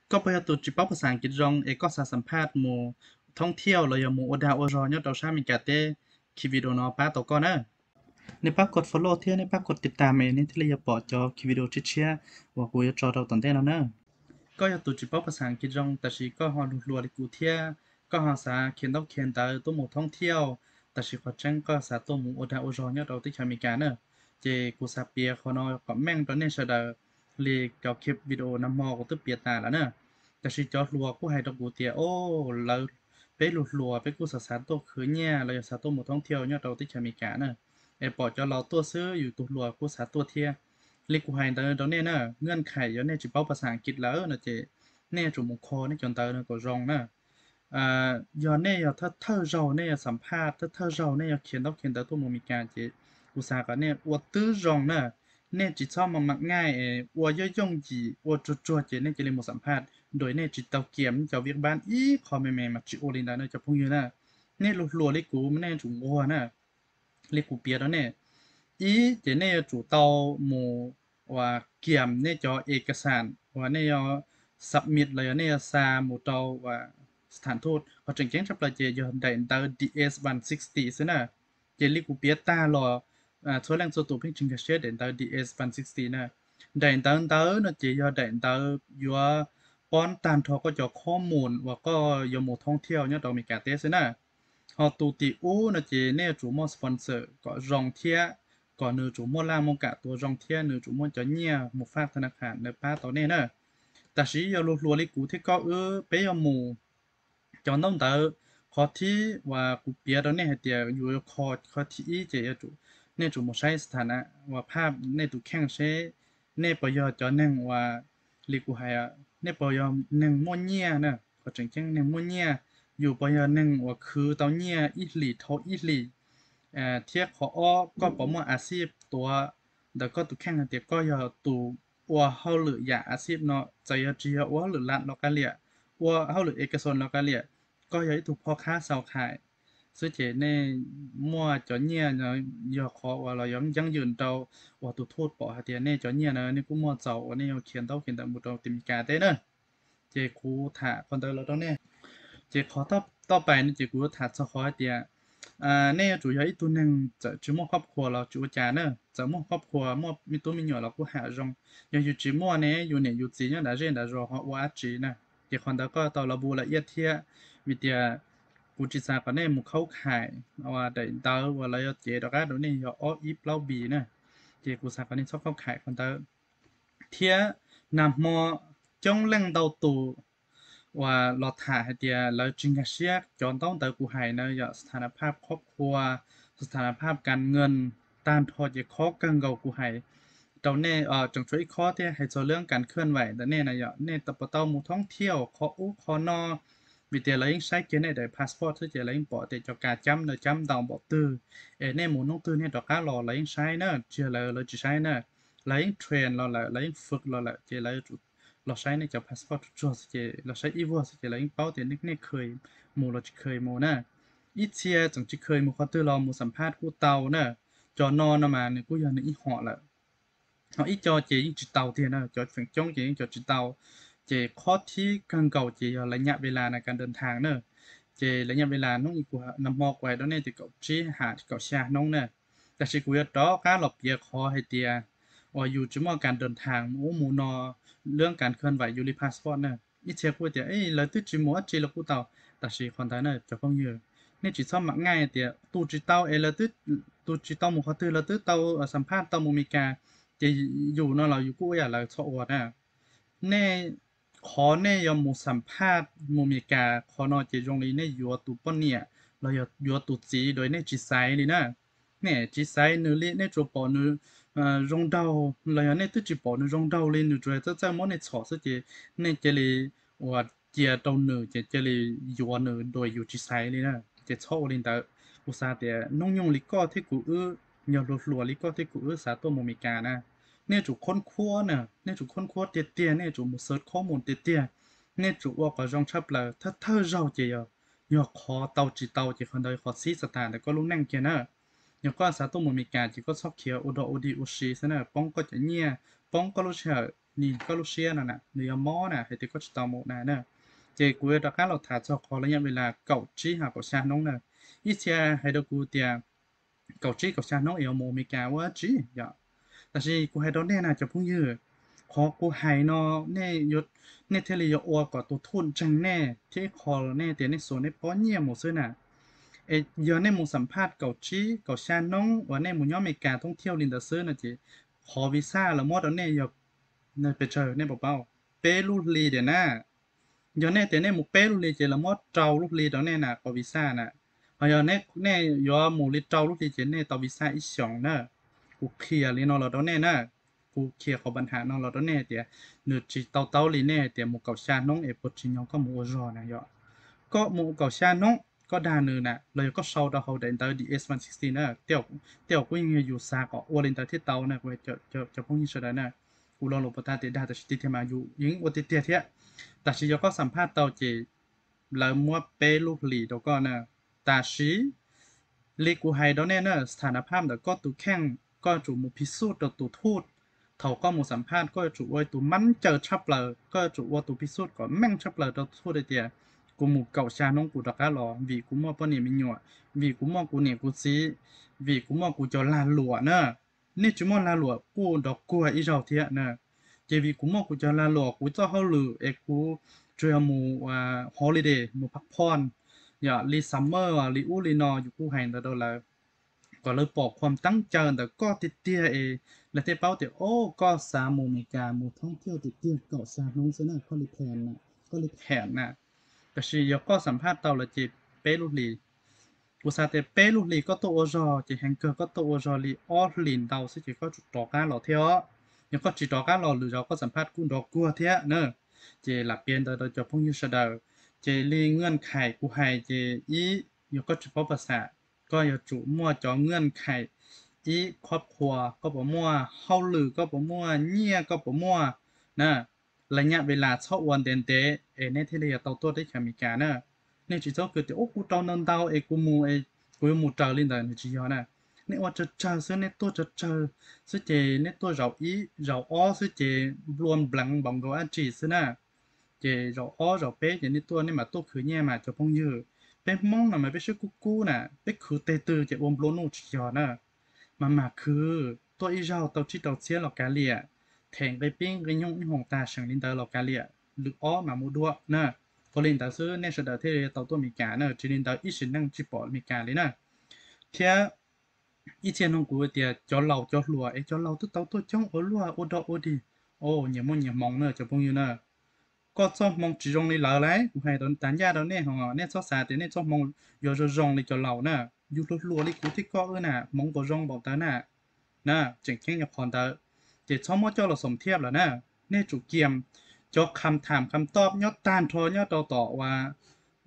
Koj puas yog tus tsis paub phas xas Askiv zoo es koj xav xam phaj mus thoob thiauj los yog mus ua dag ua zog nyob rau sab Amelikas teb? Khi video no pab tau koj na. Nej pab kov follow thiab nej pab kov tiv tam es nej thiaj li yuav pom cov khi video tshiab tshiab uas kuv yuav tso rau tom ntej no na. Koj yog tus tsis paub phas xas Askiv zoo tab sis koj ho luag hluas li kuv thiab koj ho xav khiav ntaub khiav ntawv tuaj mus thoob thiauj, tab sis qhov tseeb koj xav tuaj mus ua dag ua zog nyob rau teb chaws Amelikas na, ces kuv xav piav qhov no kom meej rau nej sawv daws li cov khi video nag hmo kuv twb piav tas lawm na. Tab sis cov hluas kuj hais rau kuv tias, o, lawv, peb luag hluas peb kuj xav xav tuaj khwv nyiaj los yog xav tuaj mus thoob thiauj nyob rau teb chaws Amelikas na, es pom cov laus tuaj xwb yus tus hluas kuj xav tuaj thiab. Li kuv hais ntawd rau nej na, naj khais yog nej tsis paub phas xas Askiv lawm no ces nej yuav tsum mus kho nej cov ntawv no kom zoo na. Yog nej yog thawj thawj zaug nej yuav xam phaj, thawj thawj zaug nej yuav khiav ntaub khiav ntawv tuaj mus Amelikas ces kuv xav kom nej ua twb zoo na. Nej tsis txhob mam mam naj es ua yooj yooj yim ua tsuag tsuag ces nej cia li mus xam phaj, nruam nej tsis tau kiam cov viv npab ib qho me me mas tsis ua li ntawd na cov phooj ywg na. Nej luag hluas li kuv mas nej yuav tsum nquag na. Li kuv piav rau nej, ib ces nej yuav tsum tau mus uas kiam nej cov e kas xam uas nej yuav submit los yog nej yuav xa mus rau uas sthas thuj. Qhov tseem ceeb tshaj plaws ces yog daim ntawv D S one sixty xwb na. Ces li kuv piav tag los txhua leej txhua tus pheej tsis nkag siab daim ntawv D S one sixty na. Daim ntawv ntawd no ces yog daim ntawv yuav pob tag nrho koj cov khob mus uas koj yuav mus thoob thiauj nyob rau Amelikas teb xwb na. Ho tus tim ub no ces nej yuav tsum muaj sponsor kom zoo thiab kom nws tsum muaj laj muaj kam tua zoo thiab nws tsum muaj cov nyiaj mus faj thab na khas ntawd pab tau nej na. Tab sis yog luag hluas li kuv thiab koj wb peb yuav mus cov ntaub ntawv, qhov thib uas kuv piav rau nej hais tias yus yuav kho, qhov thib ib ces nej tsum mus saib sthas na uas phaj nej tus kheej seb nej puas yog cov neeg uas, li kuv hais, nej puas yog neeg muaj nyiaj na, qhov tseem ceeb neeg muaj nyiaj, yus puas yog neeg uas khwv tau nyiaj ib hlis dhau ib hlis, thiab qhov ob koj puas muaj a xij tuav ntawm koj tus kheej hais tias koj yog tus ua hauj lwm yam a xij no, txawm yog tsis yog ua hauj lwm lam los kav liam, ua hauj lwm e kas xam los kav liam, koj yog ib tug phob khab xau khais xwb ces nej muaj cov nyiaj no yog qhov uas los yog yeeb yws rau uas tus thuj pom hais tias nej cov nyiaj no nej kuj muaj txaus uas nej yuav khiav ntaub khiav ntawv mus rau tim Meskas teb na. Ces kuv tham qhov ntawd los rau nej. Ces qhov toj pais no ces kuv yuav tham txog qhov hais tias nej yuav tsum yog ib tug neeg txawm tsis muaj khob khuas los tsis ua cas na, txawm muaj khob khuas muaj me tub me nyuam los kuj ham zoo. Yog yus tsis muaj ne yus niam yus txiv nyob nram zej nram zos ho ua dab tsi na. Ces qhov ntawd koj tau los bu laj iab thiab, vim tias kuv tsis xav kom nej mus khaub khais uas daim ntawv uas lawv yuav cev rov qab rau nej yog ob ib plaub npi na. Ces kuv xav kom nej txhob khaub khais qhov ntawd. Thiab nag hmo coob leej ntau tus uas los tham hais tias lawv tsis nkag siab cov ntaub ntawv kuv hais na, yog sthas na phaj khob khuas, sthas na phaj kas nkees, tag nrho ces khob kawg nkaus kuv hais rau nej. Tseem tshuav ib khob thiab hais txog lub kas khwj vais ntawm nej na, yog nej puas tau mus thoob thiauj qhov ub qhov no, vim tias lawv yeej saib kiag nej daim passport xwb ces lawv yeej pom tias cov kas cab ntawd cab ntau npaum twg, es nej mus hnub twg nej rov qab los lawv yeej saib na, tsis yog lawv, lawv tsis saib na. Lawv yeej train los lawm, lawv yeej fwm los lawm ces lawv yuav tsum los saib nej cov passport tsuag tsuag xwb ces, los saib ib vuag xwb ces lawv yeej paub tias nej khwm mus los tsis khwm mus na. Ib txhia tseem tsis khwm mus qhov twg los mus xam phaj kuj tau na. Cov no no mas nws kuj yog nws ib hom lawm. Ho ib co ces yeej tsis tau tiag na, cov feem coob ces yeej cov tsis tau. Ces qhov thib kawg nkaus ces yog lawv nyam ve las na, kas dawm thas na. Ces lawv nyam ve las hnub kuv, nag hmo kuv hais rau nej tias kaum tsib ha kaum xya hnub na. Tab sis kuv yuav rov qab los piav qhov hais tias uas yus tsis muaj kas dawm thas mus ub mus no, lub kas khwj vais yus li passport na. Ib txhia kuj tias lawv twb tsis mus dab tsi los kuj tau. Tab sis qhov ntawd na cov phooj ywg, nej tsis txhob mam naj tias tus tsis tau es lawv, tus tsis tau mus qhov twg lawv twb tau xam phaj tau mus Meskas, ces yus no los yus kuj ua yam lawv, txhob ua na. Nej, qhov nej yuav mus xam phaj mus Meskas qhov no ces zoo li nej yuav tus poj niam los yog yuav tus txiv rau nej tsis xaiv li na. Nej tsis xaiv nws li, nej tsuas pom nws zoo nraug los yog nej twb tsis pom nws zoo nraug li, nws tsuas txawj txawj muab nej txhom xwb ces nej cia li uas cia rau nws ces cia li yuav nws rau yus tsis xaiv li na. Ces txhob ua li ntawd. Kuv xav tias hnub nyoog li koj thiab kuv wb, yog hluas hluas li koj thiab kuv wb xav tuaj mus Meskas na, nej yuav tsum khoob khuab na, nej yuav tsum khoob khuab tiag tiag, nej yuav tsum mus xav khob mus tiag tiag. Nej yuav tsum ua qhov zoo tshaj plaws, thawj thawj zaug ces yog, yog qhov tau tsis tau ces qhov ntawd qhov xib xas tas ntawm koj lub neej kiag na. Yog koj xav tuaj mus Meskas ces koj txhob khiav ua dog ua dig ua si xwb na, poob koj cov nyiaj, poob koj lub sij hawm. nim koj lub siab no na, nws yuav mob na hais tias koj tsis tau mus na na. Ces kuv yuav rov qab los tham txog qhov lawv nyob li las kaum tsib hos kaum xya hnub na. Ib txhia hais rau kuv tias kaum tsib kaum xya hnub es yuav mus Amelikas ua tsi yom. Tab sis kuv hais rau nej na cov phooj ywg, qhov kuv hais no nej thiaj li yuav ua kom tus thuj ntseeg nej thiab ib qho nej tias nej xuas nej pob nyiaj mus xwb na. Es yog nej mus xam phaj kaum tsib kaum xya hnub uas nej mus nyob Amelikas thoob thiauj li ntawd xwb no ces qhov visa lawv muab rau nej yog pes tsawg nej puas paub? Peb lub hli tiag na. Yog nej tias nej mus peb lub hli ces lawv muab rau lub hli rau nej na qhov visa na. Hos yog nej yuav mus li rau lub hli ces nej tau visa ib xyoos na. Kuv qhia li no los rau nej na, kuv qhia qhov pab ham no los rau nej tias nws tsis tau taub li nej tias mus kaum xya hnub es puas tsim nyog koj mus ua zog na yom. Koj mus kaum xya hnub koj dag nws na los yog koj sau rau hauv daim ntawv D S one sixty na, tej zaum kuj yeej yog yus xav kom ua li ntawd thiaj tau na, cov phooj ywg sawv daws na. Kuv lo lus puas tag tias dag tab sis tiag tiag mas yus yeej ua tiag tiag thiab. Tab sis yog koj xam phaj tau ces lawv muab peb lub hlis rau koj na. Tab sis li kuv hais rau nej na, sthana phaj ntawm koj tus kheej koj yuav tsum mus phij xuj rau tus thuj. Thaum koj mus xam phaj koj yuav tsum ua tus mab caw tshaj plaws, koj yuav tsum ua tus phij xuj kom meej tshaj plaws rau tus thuj tias kuv mus kaum xya hnub kuv rov qab los vim kuv muaj poj niam me nyuam, vim kuv muaj kuv niam kuv txiv, vim kuv muaj kuv cov lag luam na. Nej tsis muaj lag luam kuj nrov kuag ib zaug thiab na. Ces vim kuv muaj kuv cov lag luam, kuv txoj hauj lwm es kuv tsuas yog mus holiday, mus pab phoj, yog li summer li ub li no, yus kuj hais ntawd rau lawv kom lawv pom qhuam teeb caw ntawm koj tiag tiag es lawv thiaj paub tias o, koj xav mus Amelikas mus thoob thiauj tiag tiag kaum xya hnub xwb na, koj li phem na, koj li phem na. Tab sis yog koj xam phaj tau lawm ces peb lub hlis, kuv xav tias peb lub hlis koj tuaj ua zog ces heev kawg koj tuaj ua zog li ob hlis ntau xwb ces koj tsum rov qab los thiab os. Yog koj tsis rov qab los lwm zaus koj xam phaj kuj nrov kuag thiab na. Ces lam piav ntawd rau cov phooj ywg sawv daws. Ces li naj khais kuv hais ces ib, yog koj tsis paub phas xam, koj yuav tsum muaj cov naj khais ib khob khua, koj puas muaj hauj lwm, koj puas muaj nyiaj, koj puas muaj na. Laj nyaj ve las txhob ua ntev ntev es nej thiaj li yuav tau tuaj teb chaws Amelikas na. Nej tsis txhob kws tias ub kuv rau ntau ntau es kuv mus es kuv yuav mus raws li ntawd, nws tsis yog na. Nej ua tsawg tsawg xwb, nej tuaj tsawg tsawg xwb ces nej tuaj zaum ib zaum ob xwb ces nplua npleev npaum nkaus dab tsi xwb na. Ces zaum ob zaum peb ces nej tuaj nej mam tuaj khwv nyiaj mas cov phooj ywg. Peb Hmoob no mas peb siab kub kub na, peb khwv teg twg ces ua nplua nuj tsis yog na. Mas mam khwv, tuaj ib zaug tau tsib rau txhiab los kav liam, them nqe pib nqe nyoog ib hoos tag seem li ntawd los kav liam, lwm ob mam mus dua na. Ua li ntawd xwb nej sawv daws thiaj li tau tuaj Amelikas na, tsis li ntawd ib sim neej tsis pom Amelikas li na. Thiab ib txhia nug kuv tias cov laus cov hluas es cov laus twb tau tuaj coob ua luaj ua dog ua dig, o nyias muaj nyias hmoov na cov phooj ywg na. Koj txoj hmoo tsis zoo li lawv lauj, kuv hais tas ncaj rau nej ho nej txhob xav tias nej txoj hmoo yuav zoo zoo li cov laus na. Yus hluas hluas li kuv thiab koj wb na, hmoov puas zoo npaum ntawd na. Na, tseem ceeb yog qhov ntawd. Ces txhob muab coj los xoom thiaj lawm na. Nej tsum kiam cov kham tham kham toj nyob tag nrho nyob rau tom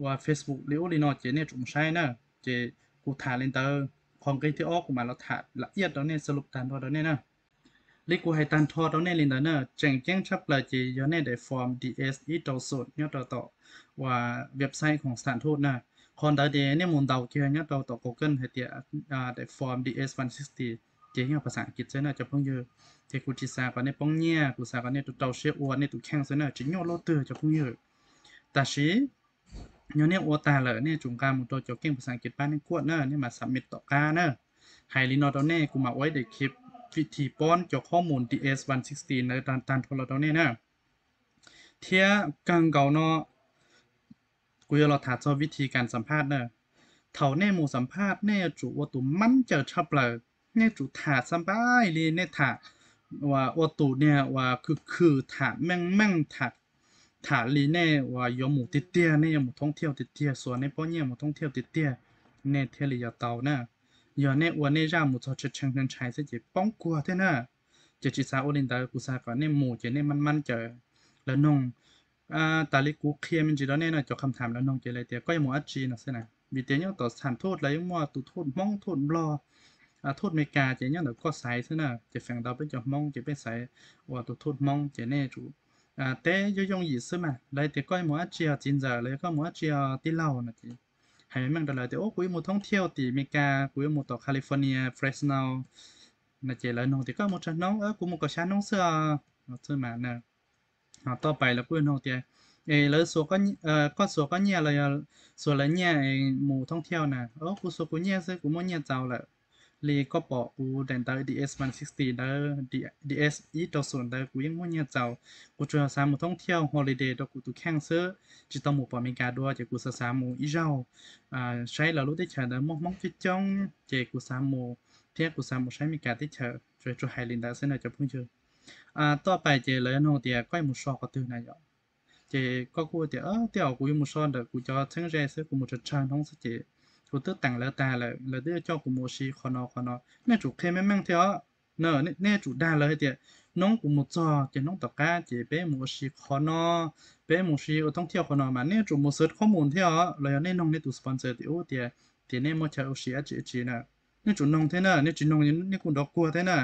uas Facebook li ub li no ces nej tsum mus saib na. Ces kuv tham li ntawd, qhov nqi thib ob kuv mam los tham lam iaj rau nej xaus tag nrho rau nej na. Li kuv hais tag nrho rau nej li ntawd na, tseem ceeb tshaj plaws ces yog nej daim form DS ib rau xum nyob rau tom uas website khoom stham thuj na. Qhov ntawd ces nej mus ntaus kiag nyob rau tom Google hais tias daim form DS one sixty, ces yog phas xas Askiv xwb na cov phooj ywg. Ces kuv tsis xav kom nej poob nyiaj, kuv xav kom nej rau rau siab ua nej tus kheej xwb na, tsis nyuaj luaj twg cov phooj ywg. Tab sis yog nej ua tag lawm nej tsum nqa mus rau cov keej phas xas Askiv pab nej kuaj na, nej mam submit tom qab na. Hais li no rau nej, kuv mam ua ib daim khib vim thim pob cov qhob mus DS one sixty ntawd tag nrho los rau nej na. Thiab kawg nkaus no kuv yuav los tham txog vib thib kas xam phaj na. Thaum nej mus xam phaj nej yuav tsum ua tus mab caw tshaj plaws, nej tsum tham xab npaib li nej tham uas ua tus niag uas khwm khwm, tham meej meej, tham li nej uas yuav mus tiag tiag, nej yuav mus thoob thiauj tiag tiag, xuas nej pob nyiaj mus thoob thiauj tiag tiag, nej thiaj li yuav tau na. Yog nej ua nej zaj mus txog tshee tshee ntshai xwb ces poob kuag thiab na. Ces tsis xav ua li ntawd, kuv xav kom nej mus ces nej mab mab caw. Lawv noog, tas li kuv qhia me ntsis rau nej no, cov kham tham lawv noog ces lawv tias koj yuav mus dab tsi no xwb na. Vim tias nyob tom stham thuj lawv yeej muaj tus thuj Hmoob, thuj Nplog, thuj Amelikas ces nyob ntawm koj xaiv xwb na. Ces feem ntau peb cov Hmoob ces peb xaiv uas tus thuj Hmoob ces nej tsum teb yooj yooj yim xwb mas. Lawv tias koj yuav mus dab tsi os txiv ntxawm, los yog koj mus dab tsi os tij laug no ces hais meej rau lawv tias ub kuv yuav mus thoob thiauj tim Amelikas, kuv yuav mus tom California, Fresno no ces lawv noog tias koj mus tsawg hnub, kuv mus kaum xya hnub xwb os. no xwb mas na. Ho toj pais lawv kuj nug tias, es lawv, koj xuas koj nyiaj los yog xuas lawv nyiaj mus thoob thiauj na? Kuv xuas kuv nyiaj xwb, kuv muaj nyiaj txaus lawm. Li koj pom kuv daim ntawv D S one sixty ntawd, D S ib rau xoom ntawd kuv yeej muaj nyiaj txaus. Kuv tsuas xav mus thoob thiauj holiday rau kuv tus kheej xwb, tsis tau mus pom Amelikas dua, ces kuv xav xav mus ib zaug saib lawv lub teb chaws ntawd muaj Hmoob coob coob, ces kuv xav mus thiab kuv xav mus saib Amelikas teb chaws. Tsuas hais li ntawd xwb na cov phooj ywg. Toj pais ces lawv nug tias koj yuav mus so qhov twg na yom? Ces koj kuj tias, tej zaum kuv yuav mus so ntawm kuv cov txheeb ze xwb, kuv mus tsawg tsawg hnub xwb ces kuv twb teem lawv tag lawm, lawv twb coj kuv mus ua si qhov no qhov no. Nej tsum qhia meej meej thiab os. Nej tsum dag lawv hais tias hnub kuv mus txog ces hnub tom qab ces peb mus ua si qhov no, peb mus ua si ua thoob thiauj qhov no mas nej tsum mus search qhob mus thiab os, los yog nej noog nej tus sponsor tias ub tias, tias nej muaj chaw ua si dab tsi dab tsi na. Nej tsum noog thiab na, nej tsis noog nej kuj nrov kuag thiab na.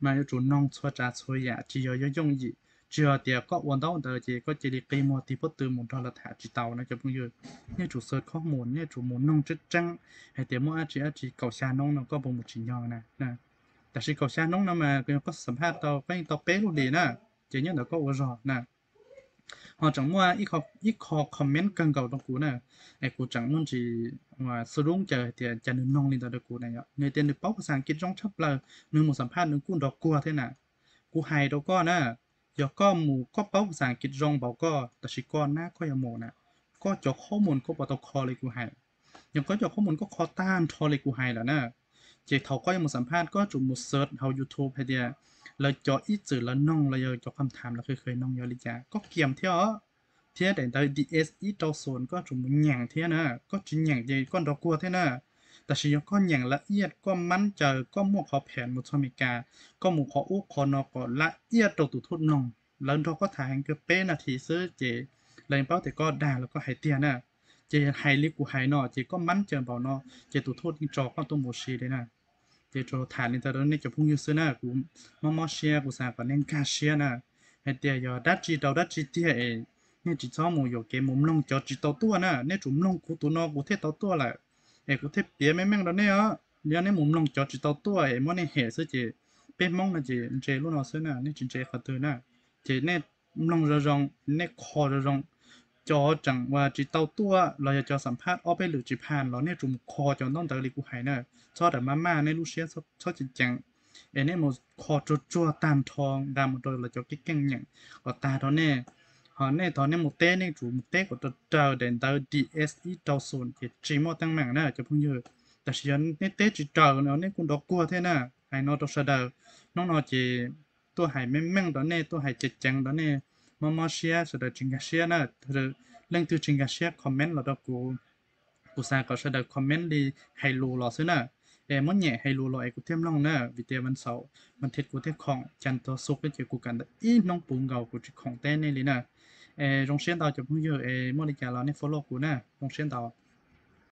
Mas yuav tsum noog txhua tsav txhua yam, tsis yog yooj yooj yim, tsis yog tias koj ua ntaub ntawv ces koj cia li qi muag tig pob tw mus nrog lawv tham, tsis tau na cov phooj ywg. Nej tsum search qhob mus, nej tsum mus noog tseeb tseeb hais tias muaj dab tsi dab tsi. Kaum xya hnub no koj puas mus tsim nyog na? Tab sis kaum xya hnub no mas yog koj xam phaj tau, koj yeej tau peb lub hlis na, ces nyob ntawm koj ua zog na. Ho tseem muaj ib qho comment kawg nkaus rau kuv na, es kuv tseem muaj ntsis xu lub caw hais tias cas nws noog li ntawd rau kuv na yom. Nws tias nws paub phas xas As kiv zoo tshaj plaws, nws mus xam phaj nws kuj nrov kuag thiab na. Kuv hais rau koj na, yog koj mus koj paub phas xas As kiv zoo npaum koj, tab sis koj nab koj yuav mus na, koj cov qhob mus koj puas tau kho li kuv hais? Yog koj cov qhob mus koj kho tag nrho li kuv hais lawm na, ces thaum koj yuav mus xam phaj koj tsum mus search hauv YouTube hais tias lawv cov ib txwm lawv noog los yog cov qhov tham lawv qhia qhia noog yog li cas, koj kiam thiab os. Thiab daim ntawv D S ib rau xoom koj tsum mus nyeem thiab na, koj tsis nyeem ces koj nrov kuag thiab na. Tab sis yog koj nyeem la iaj, koj mab caw, koj muaj qhov phem mus txog Amelikas, koj mus qhov ub qhov no kom la iaj rau tus thuj mloog, lawv nrog koj tham heev kiag peb nas this xwb ces lawv yeej paub tias koj dag los koj hais tiag na. Ces hais li kuv hais no ces koj mab caw npaum no ces tus thuj yeej tso koj tuaj mus si li na. Ces tsuas tham li ntawd rau nej cov phooj ywg xwb na, kuv mob mob siab, kuv xav kom nej nkag siab na, hais tias yog dab tsi rau dab tsi tiag es nej tsis txhob mus yuam kev mus mloog cov tsis tau tuaj na, nej tsum mloog kuv tus no kuv thiaj tau tuaj lawm, es kuv thiaj piav meej meej rau nej os. Yog nej mus mloog cov tsis tau tuaj es muab nej hem xwb ces peb Hmoob no ces ntse lub no xwb na, nej tsis ntse qhov twg na. Ces nej mloog zoo zoo, nej kho zoo zoo, cov tseem uas tsis tau tuaj los yog cov xam phaj ob peb lwm tsis phaj los nej tsum mus kho cov ntaub ntawv li kuv hais na, txhob ram maj maj nej lub siab txhob ceev ceev, es nej mus kho tsuag tsuag tag nrho nqa mus rau lawv cov keeb keej nyeem kom tag rau nej. Ho nej thaum nej mus teb nej tsum mus teb kom raws raws daim ntawv D S ib rau xoom ces tsis muaj teeb meem na cov phooj ywg. Tab sis yog nej teb tsis raws no nej kuj nrov kuag thiab na. Hais no rau sawv daws, hnub no ces tuaj hais meej meej rau nej, tuaj hais ceev ceev rau nej, mob mob siab sawv daws tsis nkag siab na. Leej twg tsis nkag siab comment los rau kuv, kuv xav kom sawv daws comment li hais lus los xwb na. Es muab nyem hais lus los es kuv thiaj mloog na, vim tias vas xaum vas thiv kuv thiaj khoom, cas txog xub ces kuv kam ntawm ib hnub puv nkaus kuv tsis khoom teb nej li na. Es zoo siab ntau cov phooj ywg, es muaj li cas los nej follow kuv na, zoo siab ntau.